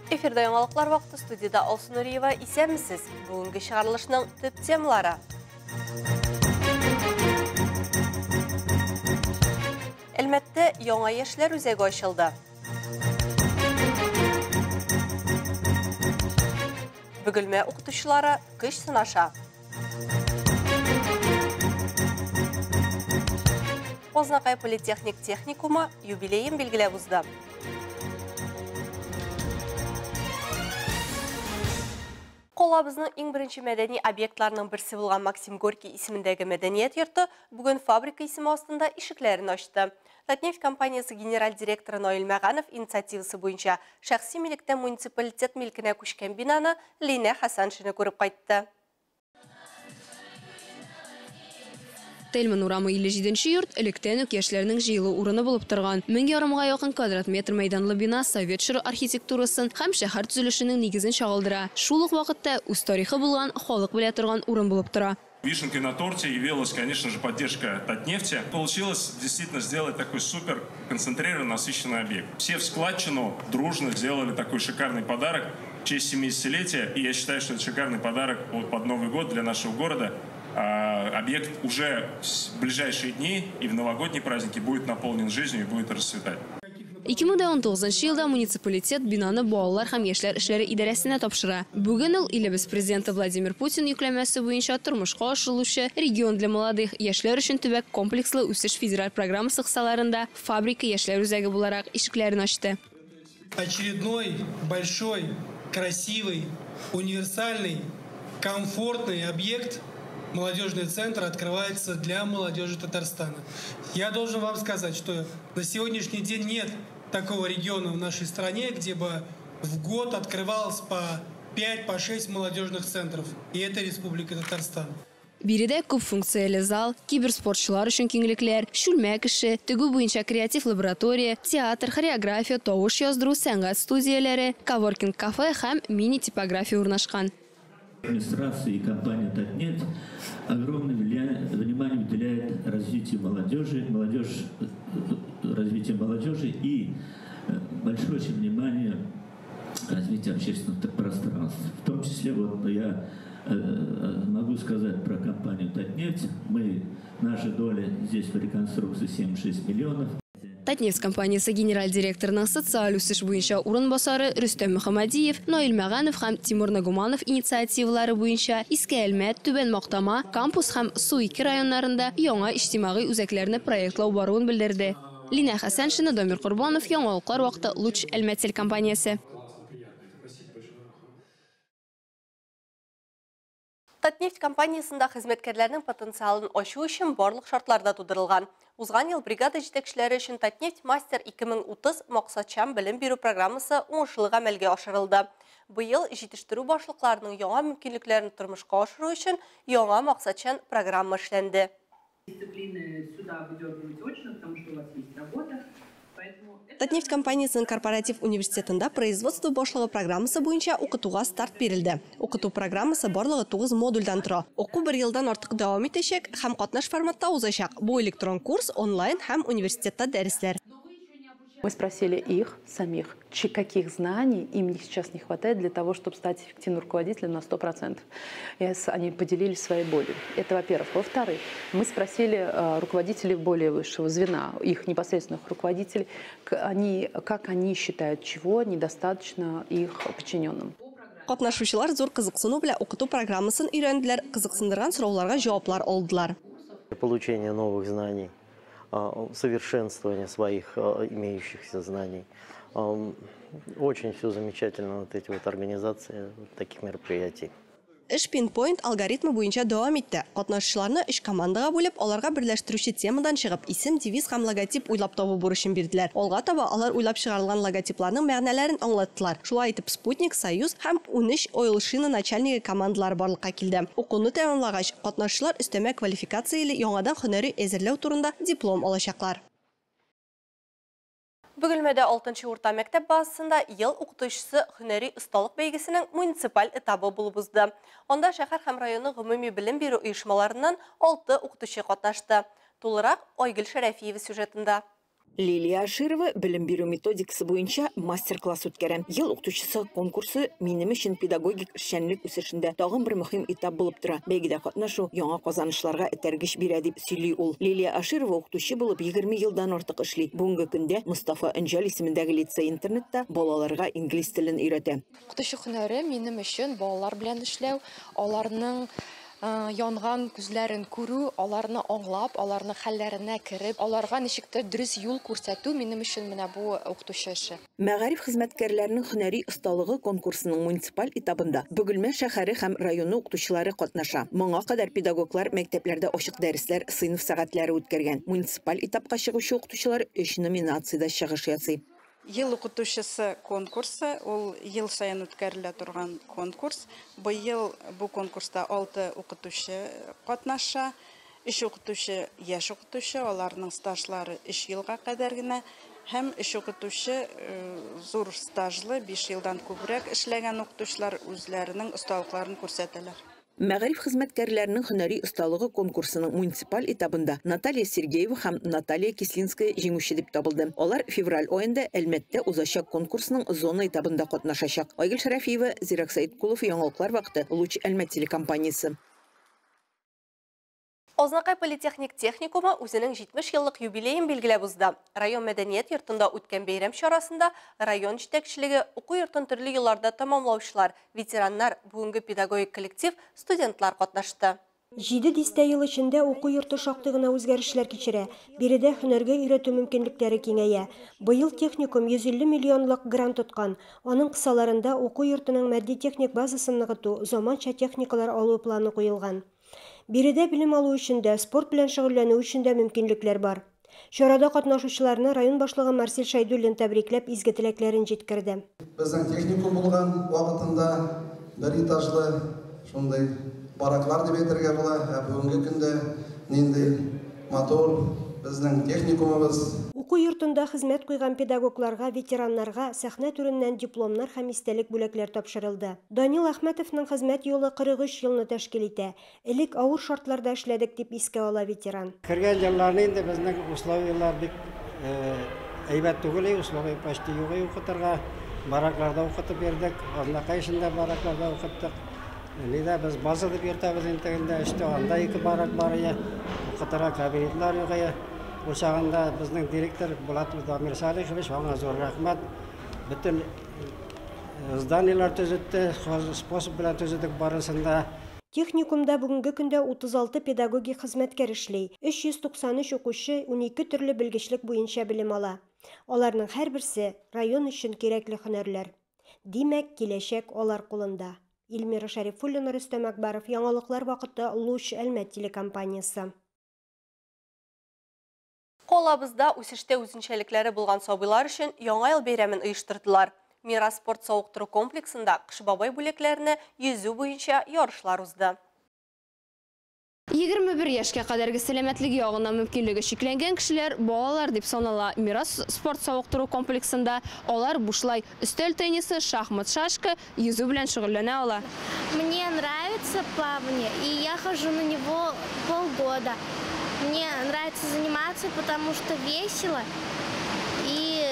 Эфирда яңалыклар вакыты, студияда Алсу Нуриева. Исәнмесез. Бүгенге чыгарылышның төп темалары. Әлмәттә яңа яшьләр үзәге ачылды. Бөгелмә укытучылары көч сынаша. Азнакай политехник техникумы юбилеен билгеләп узды. Калабызның иң беренче мәдәни объектларының берсе булган Максим Горький исемендәге мәдәният йорты бүген фабрика исеме астында ишекләрен ачты. Татнефть компаниясе генераль директоры Наил Мәганов инициативасы буенча шәхси милектән муниципалитет милкенә күчкән бинаны Линә Хәсәншина күреп кайтты. Тельман урамы 57 йорт электән үк яшьләрнең җыелу урыны булып торган. 1500 якын квадрат метр мәйданлы бина совет чоры архитектурасын һәм шәһәр төзелешенең нигезен чагылдыра. Шул ук вакытта үз тарихы булган, халык белә торган урын булып тора. Вишенкой на торте явилась, конечно же, поддержка Татнефти. Получилось действительно сделать такой супер концентрированный, насыщенный объект. Все в складчину дружно сделали такой шикарный подарок в честь 70-летия. И я считаю, что это шикарный подарок под Новый год для нашего города. Объект уже в ближайшие дни и в новогодние праздники будет наполнен жизнью и будет расцветать. 2019 елда муниципалитет бинаны балалар һәм яшьләр эшләре идарәсенә тапшыра. Бүген ул илебез президенты Владимир Путин йөкләмәсе буенча тормышка ашырылучы «Регион для молодых» яшьләр өчен төбәк комплекслы үсеш федераль программасы кысаларында фабрика яшьләр үзәге буларак ишекләрен ачты. Очередной большой, красивый, универсальный, комфортный объект молодежный центр открывается для молодежи Татарстана. Я должен вам сказать, что на сегодняшний день нет такого региона в нашей стране, где бы в год открывалось по 5-6 молодежных центров. И это Республика Татарстан. Биредә күп функцияле зал, киберспортчылар өчен киңлекләр, чүлмәк эше, тегү буенча креатив лаборатория, театр, хореография, тавыш яздыру, сәнгать студияләре, коворкинг-кафе һәм мини-типография урнашкан. Администрация и компания «Татнефть» огромное внимание уделяет развитию молодежи, развитию молодежи и большое очень внимание развитию общественных пространств. В том числе, вот я могу сказать про компанию «Татнефть». Наша доля здесь в реконструкции 7,6 миллионов. Татнефть компаниясе генераль директорының социаль үсеш буенча урынбасары Рөстәм Мөхәммәдиев, Наил Мәганов һәм Тимур Нагуманов инициативалары буенча Иске Әлмәт, Түбән Мактама, Кампус һәм Су-2 районнарында яңа иҗтимагый үзәкләрне проектлау баруын белдерде. Линә Хәсәншина, Дамир Корбанов, Яңалыклар вакыты, Луч Әлмәт телекомпаниясе. Татнефть компаниясендә хезмәткәрләрнең потенциалын ачу өчен барлык шартлар да тудырылган. Узган ел бригада җитәкчеләре өчен Татнефть Мастер 2030 максатчан белем бирү программасы уңышлы гамәлгә ашырылды. Быел җитештерү башлыкларының яңа мөмкинлекләрен тормышка ашыру өчен яңа максатчан программа эшләнде. Татнефть компаниясының корпоратив университетында производство башлыгы программасы буенча укытуга старт бирелде. Укыту программасы барлыгы 9 модульдан тора. Уку бер елдан артык дәвам итәчәк һәм катнаш форматта узачак. Бу электрон курс, онлайн һәм университетта дәресләр. Мы спросили их самих, каких знаний им сейчас не хватает для того, чтобы стать эффективным руководителем на 100%. И они поделились своей болью. Это, во-первых. Во-вторых, мы спросили руководителей более высшего звена, их непосредственных руководителей, как они считают, чего недостаточно их подчиненным. Катнашучылар зур кызыксыну белән укыту программасын өйрәнделәр, кызыксындырган сорауларга җаваплар алдылар. Получение новых знаний, совершенствование своих имеющихся знаний. Очень все замечательно, вот эти вот организации таких мероприятий. Эш пинпоинт алгоритмы буенча дәвам итте. Катнашучыларны өч командага бүлеп, аларга берләштерүче темадан чыгып, исем, девиз һәм логотип уйлап табу бурычын бирделәр. Алга таба алар уйлап чыгарылган логотипларның мәгънәләрен аңлаттылар. Шулай итеп, Спутник, Союз һәм 13 Ойл шина начальнигы командалары барлыкка килде. Укуны тәмамлагач, катнашучылар өстәмә квалификацияле яңадан һөнәри әзерләү турында диплом алачаклар. Бөгелмәдә 6-нчы урта мәктәп базасында ел укытучысы һөнәри осталык бәйгесенең муниципаль этабы булып узды. Анда шәһәр һәм районның гомуми белем бирү оешмаларыннан 6 укытучы катнашты. Тулырак Айгөл Шәрәфиева сюжетында. Лилия Аширова белем бирү методикасы буенча мастер-класс үткәрә. Ел укытучысы конкурсы минем өчен педагогик эшчәнлек үсешендә тагын бер мөһим этап булып тора. Бәйгедә катнашу яңа казанышларга этәргеч бирә, дип сөйли ул. Лилия Аширова укытучы булып 20 елдан артык эшли. Бүгенге көндә Мостафа Өнҗәл исемендәге лицей-интернатта балаларга инглиз телен өйрәтә. Укытучы һөнәре минем өчен балалар белән эшләү, аларның янган күзләрен күрү, аларны аңлап, аларның хәлләренә кереп, аларга ничектер дөрес юл күрсәтү минем өчен менә бу укытучы эше. Мәгариф хезмәткәрләренең һөнәри осталыгы конкурсының муниципаль этабында Бөгелмә шәһәре һәм районы укытучылары катнаша. Моңа кадәр педагоглар мәктәпләрдә ачык дәресләр, сыйныф сәгатьләре үткәргән. Муниципаль этапка чыгучы укытучылар 3 номинациядә чыгыш ясый. Ел укытучысы конкурсы, ул ел саен үткәрелә торган конкурс. Быел бу конкурста 6 укытучы катнаша. 3 укытучы яшь укытучы, аларның стажлары 3 елга кадәр генә, һәм 3 укытучы зур стажлы, 5 елдан күбрәк эшләгән укытучылар үзләренең осталыкларын күрсәтәләр. Мәгариф хезмәткәрләренең һөнәри осталыгы конкурсының муниципаль этабында Наталья Сергеева һәм Наталья Кислинская җиңүче дип табылды. Алар февраль аенда Әлмәттә узачак конкурсның зона этабында катнашачак. Айгөл Шәрәфиева, Зирак Сәйткулов, Яңалыклар вакыты, Луч Әлмәт телекомпаниясе. Азнакай политехник техникумы үзенең 70 еллык юбилеен билгеләп узды. Район мәдәният йортында үткән бәйрәм чарасында район җитәкчелеге, уку йортын төрле елларда тәмамлаучылар, ветераннар, бүгенге педагогик коллектив, студентлар катнашты. 7 дистә ел эчендә уку йорты шактый гына үзгәрешләр кичерә. Биредә һөнәргә өйрәтү мөмкинлекләре киңәя. Быел техникум 150 миллионлык грант тоткан. Аның кысаларында уку йортының матди-техник базасын ныгыту, заманча техникалар алу планы куелган. Биредә белем алу өчен дә, спорт белән шөгыльләнү өчен дә мөмкинлекләр бар. Чарада катнашучыларны район башлыгы Марсель Шәйдуллин тәбрикләп изге теләкләрен җиткерде. Безнең техникум булган вакытында бер этажлы шундый бараклар дип әйтергә була. Ә бүгенге көндә нинди матур безнең техникумыбыз. Уку йортында хезмәт куйган педагогларга, ветераннарга сәхнә түреннән дипломнар һәм истәлек бүләкләр тапшырылды. Данил Әхмәтовның хезмәт юлы 43 елны тәшкил итә. Элек авыр шартларда эшләдек дип искә ала ветеран. Кергән елларны инде безнең условиялар бик әйбәт түгел, условия почти юк укытырга. Баракларда укытып йөрдек, Азнакай эчендә баракларда укыттык. Нидә без база дип йөртәбез инде, өстә анда 2 барак бар иде, укытырга кабинетлар юк иде. Ул чагында безнең директор Булат Дамир Салихович, аңа зур рәхмәт. Бөтен зданиелар төзетте, способ белән төзедек барысын да. Техникумда бүгенге көндә 36 педагогик хезмәткәр эшли. 393 укучы 12 төрле белгечлек буенча белем ала. Аларның һәрберсе район өчен кирәкле һөнәрләр. Димәк, киләчәк алар кулында. Эльмира Шәрифуллина, Рөстәм Акбаров, Яңалыклар вакыты, Луч Әлмәт телекомпаниясе. Калабызда үсештә үзенчәлекләре булган сабыйлар өчен Яңа ел бәйрәмен оештырдылар. Мирас спорт савыктыру комплексында Кыш бабай бүләкләренә йөзү буенча ярышлар узды. 21 яшькә кадәрге сәламәтлеге ягыннан мөмкинлеге чикләнгән кешеләр балалар дип санала. Мирас спорт савыктыру комплексында алар бушлай өстәл теннисы, шахмат, шашка, йөзү белән шөгыльләнә ала. Мне нравится плавание, и я хожу на него полгода. Мне нравится заниматься, потому что весело и,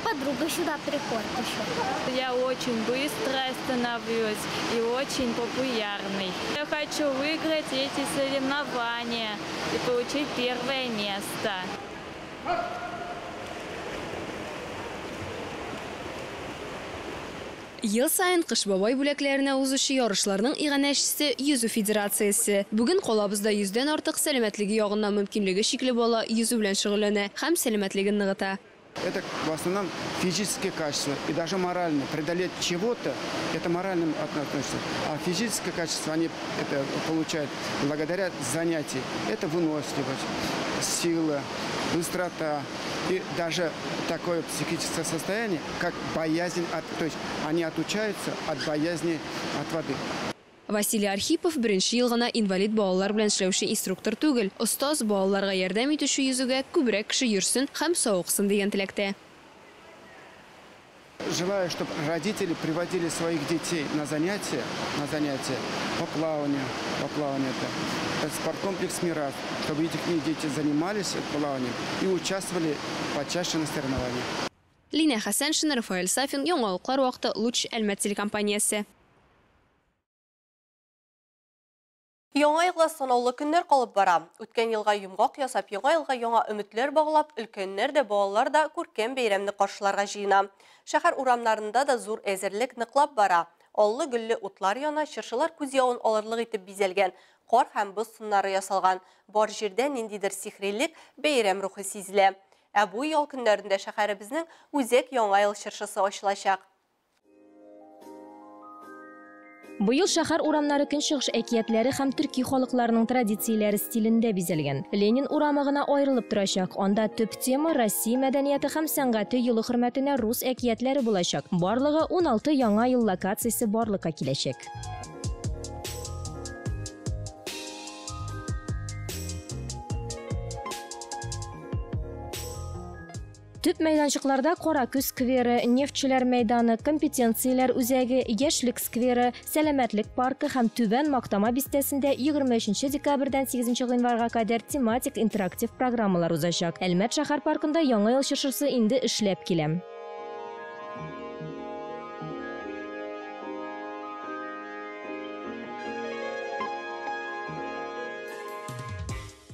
подруга сюда приходит еще. Я очень быстро становлюсь и очень популярный. Я хочу выиграть эти соревнования и получить первое место. Ел сайын Кыш бабай бүләкләренә узучы ярышларның иганәчесе Йөзү федерациясе. Бүген калабызда 100дән артык сәламәтлеге ягыннан мөмкинлеге чикле бала йөзү белән шөгыльләнә һәм сәламәтлеген ныгыта. Это в основном физические качества и даже моральные. Преодолеть чего-то, это моральным относится. А физическое качество они это получают благодаря занятию. Это выносливость, сила, быстрота и даже такое психическое состояние, как боязнь, то есть они отучаются от боязни от воды. Василий Архипов беренче ел гына инвалид балалар белән эшләүче инструктор түгел. Остаз балаларга ярдәм итүче йөзүгә күбрәк кеше йөрсен һәм савыксын дигән теләктә. Желаю, чтобы родители приводили своих детей на занятия по плаванию, это спорткомплекс «Мирас», чтобы их дети занимались плаванием и участвовали почаще на соревнованиях. Лина Хасаншина, Рафаэль Сафин, Яңалыклар вакыты, Луч, Әлмәт телекомпаниясе. Яңа елга санаулы көннәр калып бара. Үткән елга йомгак ясап, яңа елга яңа өметләр баглап, өлкәннәр дә, балалар да күркәм бәйрәмне каршыларга җыена. Шәһәр урамнарында да зур әзерлек ныклап бара. Аллы-гөлле утлар яна, чыршылар күз явын алырлык итеп бизәлгән, кар һәм боз сыннары ясалган. Бар җирдә ниндидер сихрилек, бәйрәм рухы сизелә. Ә бу ял көннәрендә шәһәребезнең үзәк яңа ел чыршысы ачылачак. Быел шәһәр урамнары көнчыгыш әкиятләре һәм төрки халыкларының традицияләре стилендә бизәлгән. Ленин урамы гына аерылып торачак. Анда төп тема Россия мәдәнияте һәм сәнгате елы хөрмәтенә рус әкиятләре булачак. Барлыгы 16 яңа ел локациясе барлыкка киләчәк. Төп мәйданчыкларда Каракүз скверы, Нефтчеләр мәйданы, компетенцияләр үзәге, Яшьлек скверы, Сәламәтлек паркы һәм Түбән Мактама бистәсендә 23 декабрьдән 8 гыйнварга кадәр тематик интерактив программалар узачак. Әлмәт шәһәр паркында яңа ел чыршысы инде эшләп килә.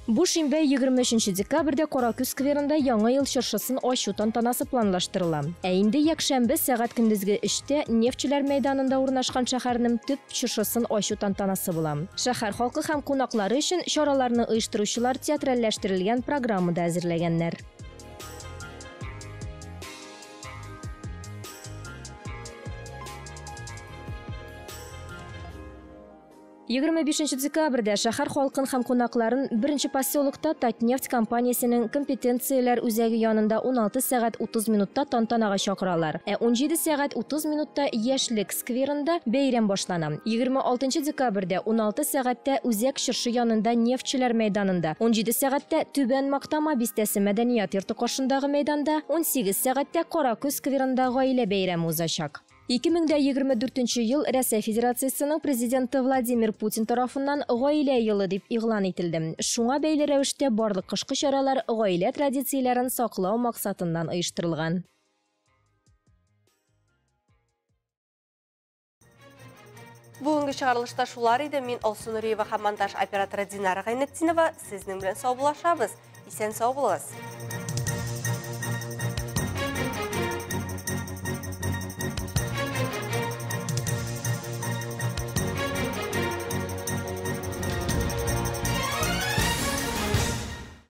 Бу шимбә 23 декабрьдә Каракүз скверында яңа ел чыршысын ачу тантанасы планлаштырыла. Ә инде якшәмбе сәгать көндезге 3-тә Нефтчеләр мәйданында урнашкан шәһәрнең төп чыршысын ачу тантанасы була. Шәһәр халкы һәм кунаклары өчен чараларны оештыручылар театральләштерелгән программа да әзерләгәннәр. 25 декабрьдә шәһәр халкын һәм кунакларын беренче поселокта Татнефть компаниясенең компетенцияләр үзәге янында 16 сәгать 30 минутта тантанага чакыралар. Ә 17 сәгать 30 минутта Яшьлек скверында бәйрәм башлана. 26 декабрьдә 16 сәгатьтә үзәк чыршы янында Нефтчеләр мәйданында, 17 сәгатьтә Түбән Мактама бистәсе мәдәният йорты каршындагы мәйданда, 18 сәгатьтә Каракүз скверында гаилә бәйрәме узачак. 2024 ел Рәсәй Федерациясенең президенты Владимир Путин тарафыннан гаилә елы дип игълан ителде. Шуңа бәйле рәвештә барлык кышкы чаралар гаилә традицияләрен саклау максатыннан оештырылган. Бүгенге чыгарылышта шулар иде. Мин Алсу Нуриева һәм монтаж операторы Динара Гайнетдинова сезнең белән саубуллашабыз. Исән сау булыгыз.